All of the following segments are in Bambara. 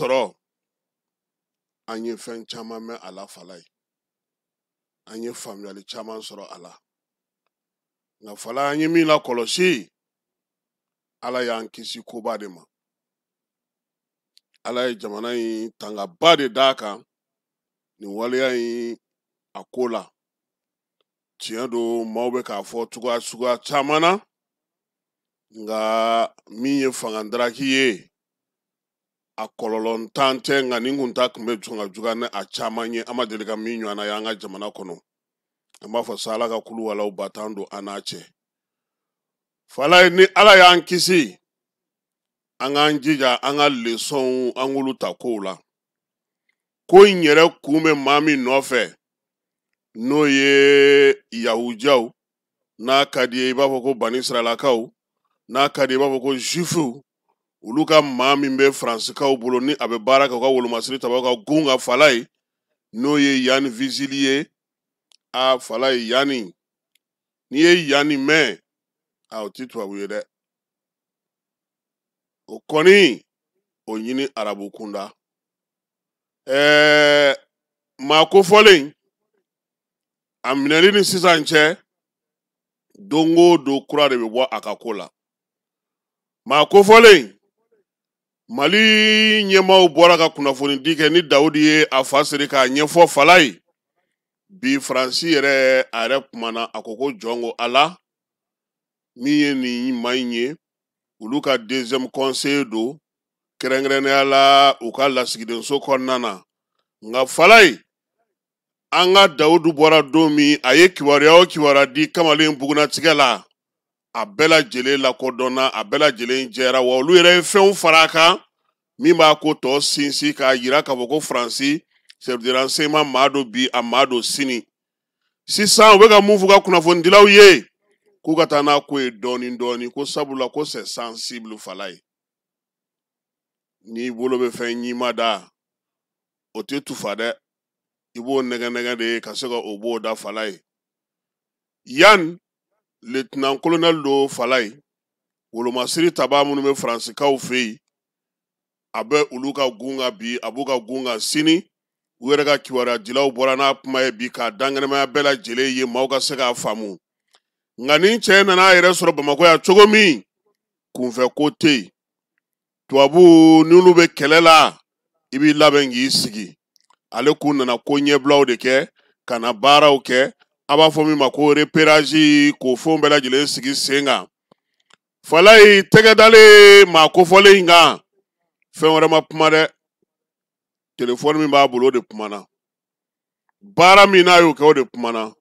sɔrɔ, an ye fɛn caman mɛn a la Falaye, an ye faamuyali caman sɔrɔ a la. Nka Falaye, an ye min lakɔlɔsi, Ala y'an kisi koba de ma. Ala ye jamana in tangaba de d'a kan nin waleya in a ko la. Tiɲɛ don, maaw bɛ k'a fɔ cogoya suguya caman na, nka min ye fangandaraki ye, a kɔlɔlɔntan tɛ, nka nin kun ta tun bɛ sɔn ka juguya ni a caman ye. An ma deli ka min ɲɔgɔnna ye an ka jamana kɔnɔ. An b'a fɔ sa, Ala ka kulu walaw ba tan don an n'a cɛ. Falaye, ni Ala y'an kisi, an k'an jija an ka lesɔnw, an k'olu ta kow la. Ko in yɛrɛ kun bɛ maa min nɔfɛ, n'o ye yahudiyaw, n'a ka di ye i b'a fɔ ko bani siralakaw, n'a ka di i b'a fɔ ko juifuw, olu ka maa min bɛ faransikaw bolo ni a bɛ baara kɛ u ka wolomasiri tabaw ka gun ka Falaye, n'o ye Yann Vezilier ye. A Falaye, Yanni n'i ye Yanni mɛn, a o ti tubabu ye dɛ, o kɔni o ɲini arabu kunda. Maa kofɔlen a minɛli ni sisan cɛ, don o don kura de bɛ bɔ a ka ko la. Maa kofɔlen, Mali ɲɛmaaw bɔra ka kunnafonidi kɛ ni Dawudi ye a fa siri k'a ɲɛfɔ Falaye. Bi Faransi yɛrɛ, a yɛrɛ kumana, a ko ko jɔn ko Ala, min ye nin maa in ye, olu ka deuxième conseiller don, kɛrɛnkɛrɛnnenya la u ka lasigidenso kɔnɔna na. Nka Falaye, an ka Dawudu bɔra don min, a ye kibaruya o kibaruya di kamalen bugunatigɛ la, a bɛɛ lajɛlen lakodɔnna, a bɛɛ lajɛlen jɛra. Wa olu yɛrɛ ye fɛnw fara a kan min b'a ko tɔ sinsin, k'a yira k'a fɔ ko Faransi service de renseignement maa don bi, a maa don sini. Sisan u bɛ ka mun f'u ka kunnafonidilaw ye? K'u ka taa n'a ko ye dɔɔni dɔɔni, ko sabula ko c'est sensible. Falaye, n'i bolo bɛ fɛn ɲima da, o tɛ tufa dɛ, i b'o nɛgɛ nɛgɛ de ye ka se ka o b'o da. Falaye, Yann lieutenant colonel don. Falaye, wolomasiri tabaa minnu bɛ faransikaw fɛ yen, a bɛ olu ka gun kan bi, a b'u ka gun kan sini. U yɛrɛ ka kibaruya bɔra n'a kuma ye bi k'a dankɛnɛmaya bɛɛ lajɛlen ye, maaw ka se k'a faamu. Nka nin cɛ nana a yɛrɛ sɔrɔ Bamakɔ yan cogo min, kunfɛ ko tɛ yen. Tubabu n'olu bɛ kɛlɛ la, i b'i labɛn k'i sigi. Ale kun nana ko ɲɛbilaw de kɛ, ka na baaraw kɛ, a b'a fɔ min ma ko repérage, k'o fɛnw bɛɛ lajɛlen sigi sen kan. Falaye, tɛgɛ dalen maa kofɔlen in kan, fɛn wɛrɛ ma kuma dɛ, telefɔni min b'a bolo, o de kumana. Baara min n'a y'o kɛ, o de kumana.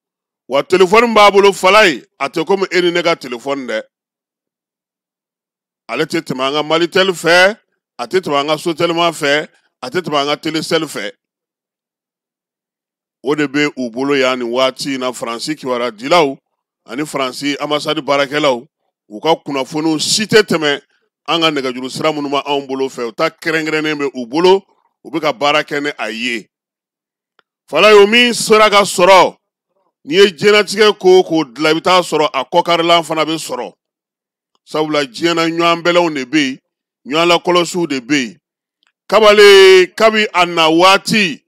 Wa telefɔni min b'a bolo, Falaye, a tɛ komi e ni ne ka telefɔni dɛ. Ale tɛ tɛmɛ an ka Malitel fɛ, a tɛ tɛmɛ an ka Sotelma fɛ, a tɛ tɛmɛ an ka Telecel fɛ. O de bɛ u bolo yan nin waati in na. Faransi kibaruya ani Faransi ambassade baarakɛlaw, u ka kunnafoniw si tɛ tɛmɛ an ka nɛgɛjuru sira minnu b'anw anw bolo fɛ. U ta kɛrɛnkɛrɛnnen bɛ u bolo, u bɛ ka baara kɛ ni a ye. Falaye, o min sera ka sɔrɔ, n'i ye diɲɛlatigɛ ko o ko dilan, i bɛ taa sɔrɔ a kɔkarilan fana bɛ sɔrɔ, sabula diɲɛ na ɲɔgɔn bɛlɛnw de bɛ yen, ɲɔgɔn lakɔlɔsiw de bɛ yen. Kabale kabi a na waati,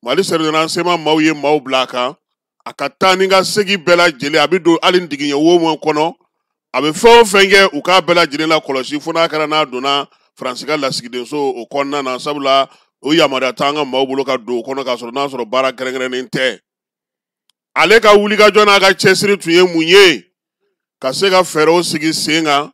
Mali service de renseignement maaw ye maaw bila a kan, a ka taa ni ka segin bɛɛ lajɛlen, a bɛ don hali digiɲɛ wo min kɔnɔ, a bɛ fɛn o fɛn kɛ, u k'a bɛɛ lajɛlen lakɔlɔsi, fo n'a kɛra n'a donna Faransi ka lasigidenso o kɔnɔna na, sabula o yamaruya t'an ka maaw bolo ka don o kɔnɔ k'a sɔrɔ n'a sɔrɔ baara kɛrɛnkɛrɛnnen tɛ. Ale ka wulikajɔ n'a ka cɛsiri tun ye mun ye? Ka se ka fɛɛrɛw sigi sen kan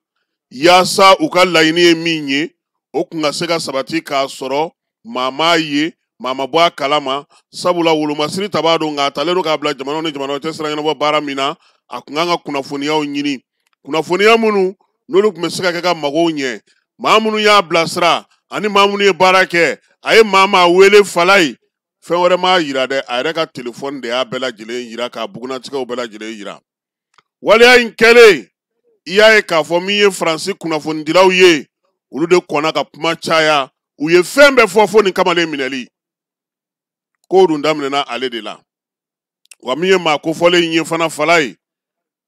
yaasa u ka laɲini ye min ye, o kun ka se ka sabati k'a sɔrɔ maa m'a ye, maa ma bɔ a kalama, sabula wolomasiri ta b'a don, nka a talen don k'a bila jamanaw ni jamanaw cɛ sira ɲɛnabɔ baara min na, a kun kan ka kunnafoniyaw ɲini, kunnafoniya minnu n'olu tun bɛ se ka kɛ ka magow ɲɛ. Maa minnu y'a bilasira ani maa minnu ye baara kɛ, a ye maa maa wele. Falaye, fɛn wɛrɛ m'a yira dɛ, a yɛrɛ ka telefɔni de y'a bɛɛ lajɛlen yira, k'a bugunnatigɛw bɛɛ lajɛlen yira. Waleya in kɛlen, i y'a ye k'a fɔ min ye Faransi kunnafonidilaw ye, olu de kɔnna ka kuma caya. U ye fɛn bɛɛ fɔ fo nin kamalen minɛli kow dun daminɛna ale de la. Wa min ye maa kofɔlen in ye fana, Falaye,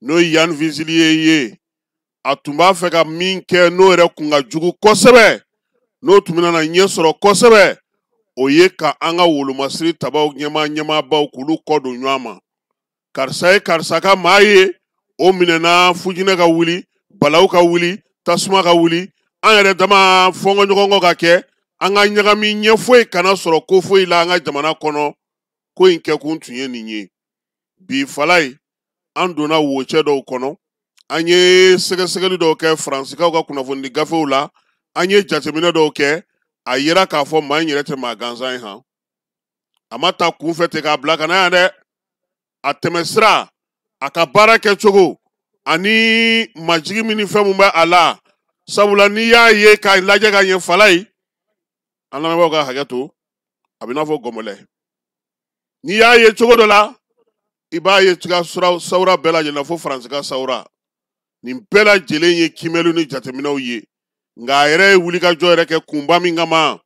n'o ye Yann Vezilier ye, a tun b'a fɛ ka min kɛ, n'o yɛrɛ kun ka jugu kosɛbɛ, n'o tun bɛna na ɲɛ sɔrɔ kosɛbɛ, o ye ka an ka wolomasiri tabaw ɲɛmaabaw k'olu kɔ don ɲɔgɔn ma. Karisa ye karisa ka maa ye, o minɛna fujinɛ ka wuli, balawu ka wuli, tasuma ka wuli, an yɛrɛ dama fɔnkɔ ɲɔgɔn kɔ ka kɛ, an ka ɲagami ɲɛ foyi kana sɔrɔ ko foyi la an ka jamana kɔnɔ. Ko in kɛkun tun ye nin ye. Bi Falaye, an donna wocɛ dɔw kɔnɔ, an ye sɛgɛsɛgɛli dɔw kɛ Faransikaw ka kunnafonidi gafew la, an ye jateminɛ dɔw kɛ, a yera k'a fɔ maa in yɛrɛ tɛ maa gansan ye han. A ma ta kunfɛ ten k'a bila ka na yan dɛ. A tɛmɛsira, a ka baara kɛcogo ani majigi min ni fɛn mun bɛ a la, sabula n'i y'a ye k'a lajɛ ka ɲɛ Falaye, an lamɛnbaaw ka hakɛ to, a bɛ n'a fɔ gɔmɔlɛ. N'i y'a ye cogo dɔ la, i b'a ye tiga sawura bɛɛ lajɛlen na fo Faransi ka sawura. Nin bɛɛ lajɛlen ye kiimɛliw ni jateminɛw ye. Nka a yɛrɛ ye wulikajɔ yɛrɛ kɛ kunba min kama,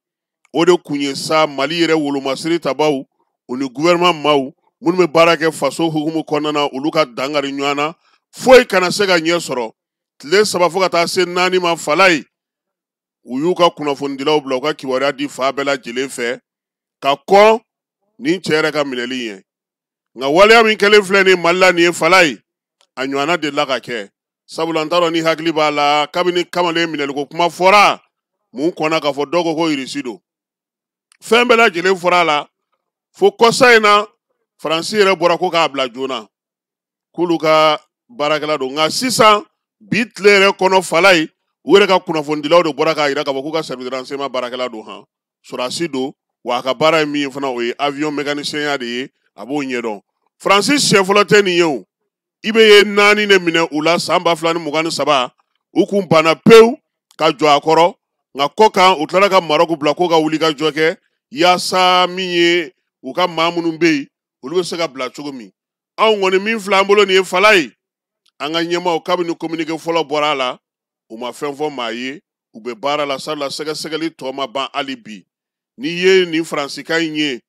o de kun ye sa Mali yɛrɛ wolomasiri tabaw u ni gouvernement maaw minnu bɛ baara kɛ faso hukumu kɔnɔna na, olu ka dankari ɲɔgɔn na, foyi kana se ka ɲɛ sɔrɔ. Tile 3 fo ka taa se 4 ma Falaye, u y'u ka kunnafonidilaw bila u ka kibaruya di fa bɛɛ lajɛlen fɛ ka kɔn nin cɛ yɛrɛ ka minɛli ɲɛ. Nka waleya min kɛlen filɛ nin Mali la nin ye Falaye, a ɲɔgɔnna delila ka kɛ. Sabula n t'a dɔn ni hakili b'a la, kabini kamalen minɛliko kuma fɔra, mun kɔnna k'a fɔ dɔw ko ko Irisi don. Fɛn bɛɛ lajɛlen fɔra a la, fo kɔsa in na Faransi yɛrɛ bɔra ko k'a bila joona, k'olu ka baarakɛla don. Nka sisan bi tile yɛrɛ kɔnɔ Falaye, u yɛrɛ ka kunnafonidilaw de bɔra k'a yira k'a fɔ k'u ka service de renseignement baarakɛla don han. Sɔrɔdasi don, wa a ka baara ye min ye fana, o ye avion mécanicien de ye, a b'o ɲɛdɔn. Faransi siɲɛ fɔlɔ tɛ nin ye o. I bɛ ye 4 de minɛ u la san 2023, u kun banna pewu ka jɔ a kɔrɔ. Nka kɔkan u tilara ka Marɔku bila ko ka wuli ka jɔ kɛ yaasa min ye u ka maa minnu bɛ yen, olu bɛ se ka bila cogo min. Anw kɔni min filɛ an bolo nin ye Falaye, an ka ɲɛmaaw kabini communiqué fɔlɔ bɔra a la, u ma fɛn fɔ maa ye, u bɛ baara la, sabula sɛgɛsɛgɛli tɔ ma ban hali bi. N'i ye nin Faransikan in ye,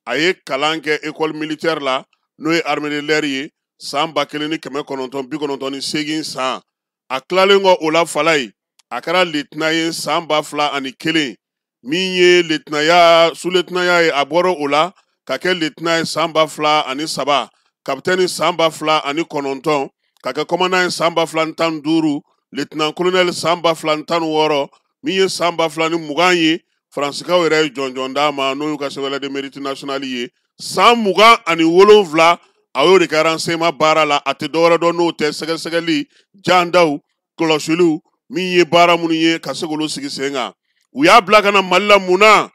a ye kalan kɛ école militaire la, n'o ye armée de l'air ye, san 1998 san. A tilalen kɔ o la Falaye, a kɛra lieutenant ye san 2001. Min ye lieutenantya, sous-lieutenantya ye, a bɔra o la ka kɛ lieutenant ye san 2003, capitaine san 2009, ka kɛ commandant ye san 2015, lieutenant colonel san 2016, min ye san 2020 ye, Faransikaw yɛrɛ ye jɔnjɔn d'a ma, n'o y'u ka chevalier de mérite national ye. San 27, a y'o de kɛ renseignement baara la, a tɛ dɔwɛrɛ dɔn n'o tɛ sɛgɛsɛgɛli, jandaw, kɔlɔsiliw, min ye baara minnu ye ka se k'olu sigi sen kan. U y'a bila ka na Mali la mun na?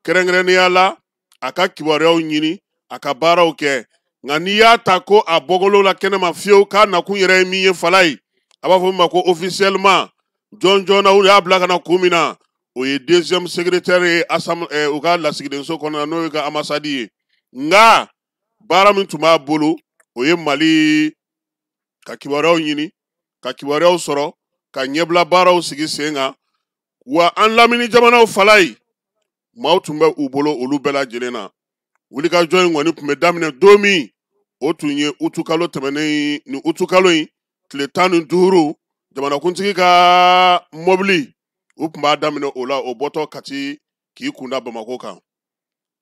Kɛrɛnkɛrɛnnenya la, a ka kibaruyaw ɲini, a ka baaraw kɛ. Nka n'i y'a ta ko a bɔkolo la kɛnɛma fiyewu k'a nakun yɛrɛ ye min ye Falaye, a b'a fɔ min ma ko officiellement, jɔn jɔnna u y'a bila ka na kun min na, o ye deuxième secrétaire ye u ka lasigidenso kɔnɔna, n'o ye ka ambassade ye. Nka baara min tun b'a bolo, o ye Mali ka kibaruyaw ɲini, ka kibaruyaw sɔrɔ, ka ɲɛbila baaraw sigi sen kan. Wa an lamini jamanaw Falaye, maaw tun bɛ u bolo olu bɛɛ lajɛlen na. Wulikajɔ in kɔni tun bɛ daminɛ don min, o tun ye utukalo tɛmɛnen ni utukalo in tile 15, jamanakuntigi ka mɔbili, u tun b'a daminɛ o la, o bɔtɔ Kati k'i kunda Bamakɔ kan.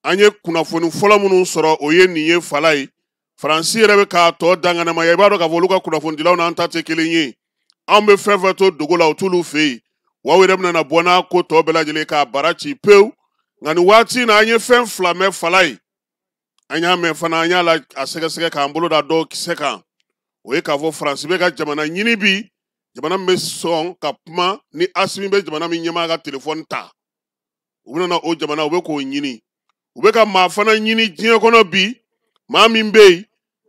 An ye kunnafoni fɔlɔ minnu sɔrɔ, o ye nin ye Falaye. Faransi yɛrɛ bɛ k'a tɔ danganamaya, i b'a dɔn k'a fɔ olu ka kunnafonidilaw n'an ta tɛ kelen ye. Anw bɛ fɛn fɛn to dogo la, o t'olu fɛ yen. Wa aw yɛrɛ bɛna na bɔ n'a ko tɔ bɛɛ lajɛlen k'a bara ci pewu. Nka nin waati in na, an ye fɛn 2 mɛn Falaye. An y'a mɛn fana, an y'a la a sɛgɛsɛgɛ k'an bolo da dɔw kisɛ kan. O ye k'a fɔ Faransi bɛ ka jamana ɲini bi, jamana min bɛ sɔn ka kuma ni Asimi bɛ jamana min ɲɛmaa ka telefɔni ta. U bɛna na o jamana, u bɛ k'o ɲini. U bɛ ka maa fana ɲini diɲɛ kɔnɔ bi, maa min bɛ yen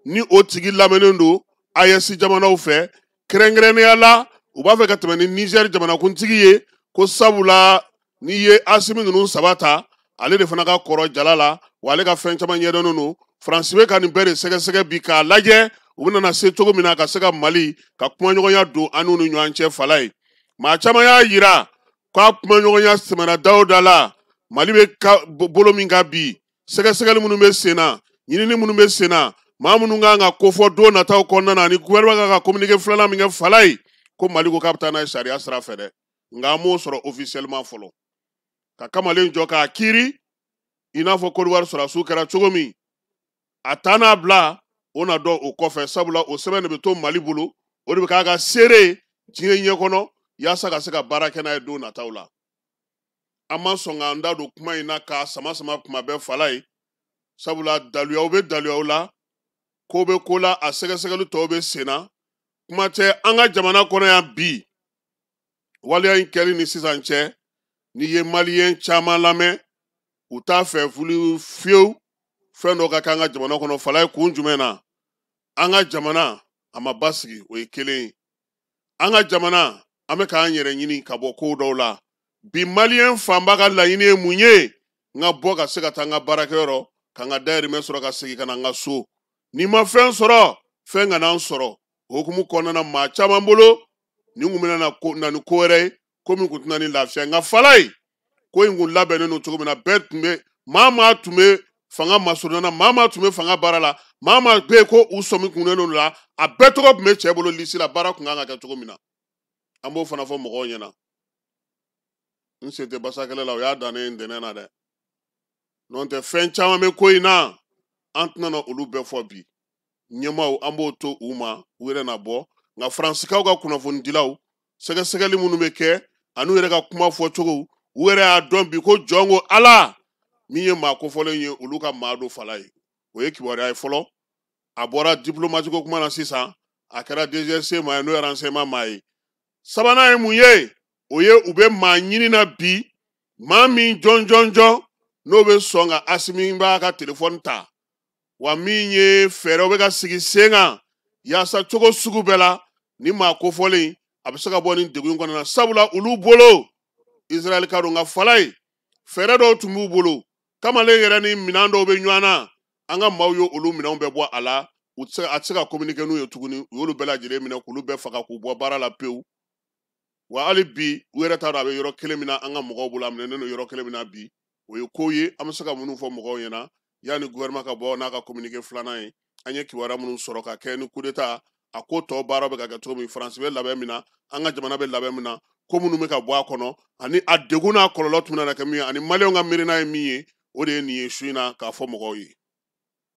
ni o tigi lamɛnnen don AES jamanaw fɛ, kɛrɛnkɛrɛnnenya la u b'a fɛ ka tɛmɛ ni Niger jamanakuntigi ye, ko sabula n'i ye Asimi ninnu 3 ta, ale de fana ka kɔrɔ jala la, wa ale ka fɛn caman ɲɛdɔnnen don. Faransi bɛ ka nin bɛɛ de sɛgɛsɛgɛ bi k'a lajɛ u bɛna na se cogo min na ka se ka Mali ka kumaɲɔgɔnya don an n'u ni ɲɔgɔn cɛ Falaye. Maa caman y'a yira k'a kumaɲɔgɔnya sɛmɛna da o da la, Mali bɛ ka bolo min kan bi, sɛgɛsɛgɛli minnu bɛ sen na, ɲinini minnu bɛ sen na, maa minnu kan ka kofɔ don nataw kɔnɔna na, ani gouvernement kan ka communiqué filanan min kɛ Falaye, ko Mali ko k'a bɛ taa n'a ye sariya sira fɛ dɛ. Nka an m'o sɔrɔ officiellement fɔlɔ. Ka kamalen jɔ k'a kiiri i n'a fɔ Côte d'Ivoire sɔrɔdasiw kɛra cogo min, a taa n'a bila o na dɔn o kɔfɛ, sabula o sɛbɛn de bɛ to Mali bolo, o de bɛ k'a ka seere diɲɛ ɲɛ kɔnɔ yaasa ka se ka baara kɛ n'a ye don nataw la. An ma sɔn k'an da don kuma in na k'a sama sama kuma bɛɛ fala ye, sabula daluyaw bɛ daluyaw la, ko bɛ ko la, a sɛgɛsɛgɛli tɔw bɛ sen na. Kuma tɛ an ka jamana kɔnɔ yan bi, waleya in kɛli ni sisan cɛ, n'i ye maliyɛn caman lamɛn, u t'a fɛ fuli fiyewu fɛn dɔ ka kɛ an ka jamana kɔnɔ. Fala ye kun jumɛn na? An ka jamana a ma basigi, o ye kelen ye. An ka jamana an bɛ k'an yɛrɛ ɲini ka bɔ ko dɔw la bi. Maliyɛn fanba ka laɲini ye mun ye? N ka bɔ ka se ka taa n ka baarakɛyɔrɔ, ka n ka dayirimɛ sɔrɔ, ka segin ka na n ka so. N'i ma fɛn sɔrɔ, fɛn kana n sɔrɔ. O hukumu kɔnɔna na, maa caman bolo nin kun bɛna na ni ko wɛrɛ ye, ko min kun tɛna ni lafiya. Nka fala ye ko in kun labɛnnen don cogo min na, bɛɛ tun bɛ maa tun bɛ fanga masurunna na, maa tun bɛ fanga baara la, maa bɛ yen ko u sɔmi kunnen don la, a bɛɛ tɔgɔ tun bɛ cɛ bolo lisi la, baara kun kan ka kɛ cogo min na. An b'o fana fɔ mɔgɔw ɲɛna. N sen tɛ basakɛlɛ la, o y'a dannen ye ntɛnɛn na dɛ. N'o tɛ, fɛn caman bɛ ko in na, an tɛna na olu bɛɛ fɔ bi. Ɲɛmaaw, an b'o to u ma, u yɛrɛ na bɔ. Nka faransikaw ka kunnafonidilaw, sɛgɛsɛgɛli minnu bɛ kɛ an'u yɛrɛ ka kuma fɔcogo, u yɛrɛ y'a dɔn bi ko jɔn ko Ala min ye maa kofɔlen ye, olu ka maa don fala ye. O ye kibaruya ye fɔlɔ. A bɔra diplomatique ko kuma na sisan, a kɛra DGSE maa ye, n'o ye renseignement maa ye. Sabanan ye mun ye? O ye u bɛ maa ɲini na bi, maa min jɔn jɔn jɔn n'o bɛ sɔn ka Asimi b'a ka telefɔni ta, wa min ye fɛɛrɛw bɛ ka sigi sen kan yaasa cogo sugu bɛɛ la ni maa kofɔlen a bɛ se ka bɔ nin degun in kɔnɔna na. Sabula olu bolo Israɛl ka don, nka fala ye fɛɛrɛ dɔw tun b'u bolo. Kamalen yɛrɛ ni minɛn dɔw bɛ ɲɔgɔn na, an ka maaw ye olu minɛnw bɛɛ bɔ a la, u tɛ se, a tɛ se ka communiquer n'u ye tuguni. U y'olu bɛɛ lajɛlen minɛ k'olu bɛɛ faga k'u bɔ baara la pewu. Wa hali bi u yɛrɛ t'a dɔn a bɛ yɔrɔ kelen min na, an ka mɔgɔw bolo a minɛnen don yɔrɔ kelen min na bi. O ye ko ye an bɛ se ka minnu fɔ mɔgɔw ɲɛna yanni gouvernement ka bɔ n'a ka communiqué filanan ye. An ye kibaruya minnu sɔrɔ ka kɛ ni coup d'état a ko tɔ baara bɛ ka kɛ cogo min, Faransi bɛ labɛn min na, an ka jamana bɛ labɛn min na, ko minnu bɛ ka bɔ a kɔnɔ, ani a degun n'a kɔlɔlɔ tun bɛna kɛ min ye, ani maliyɛnw ka miirina ye min ye, o de ye nin ye su in na k'a fɔ mɔgɔw ye.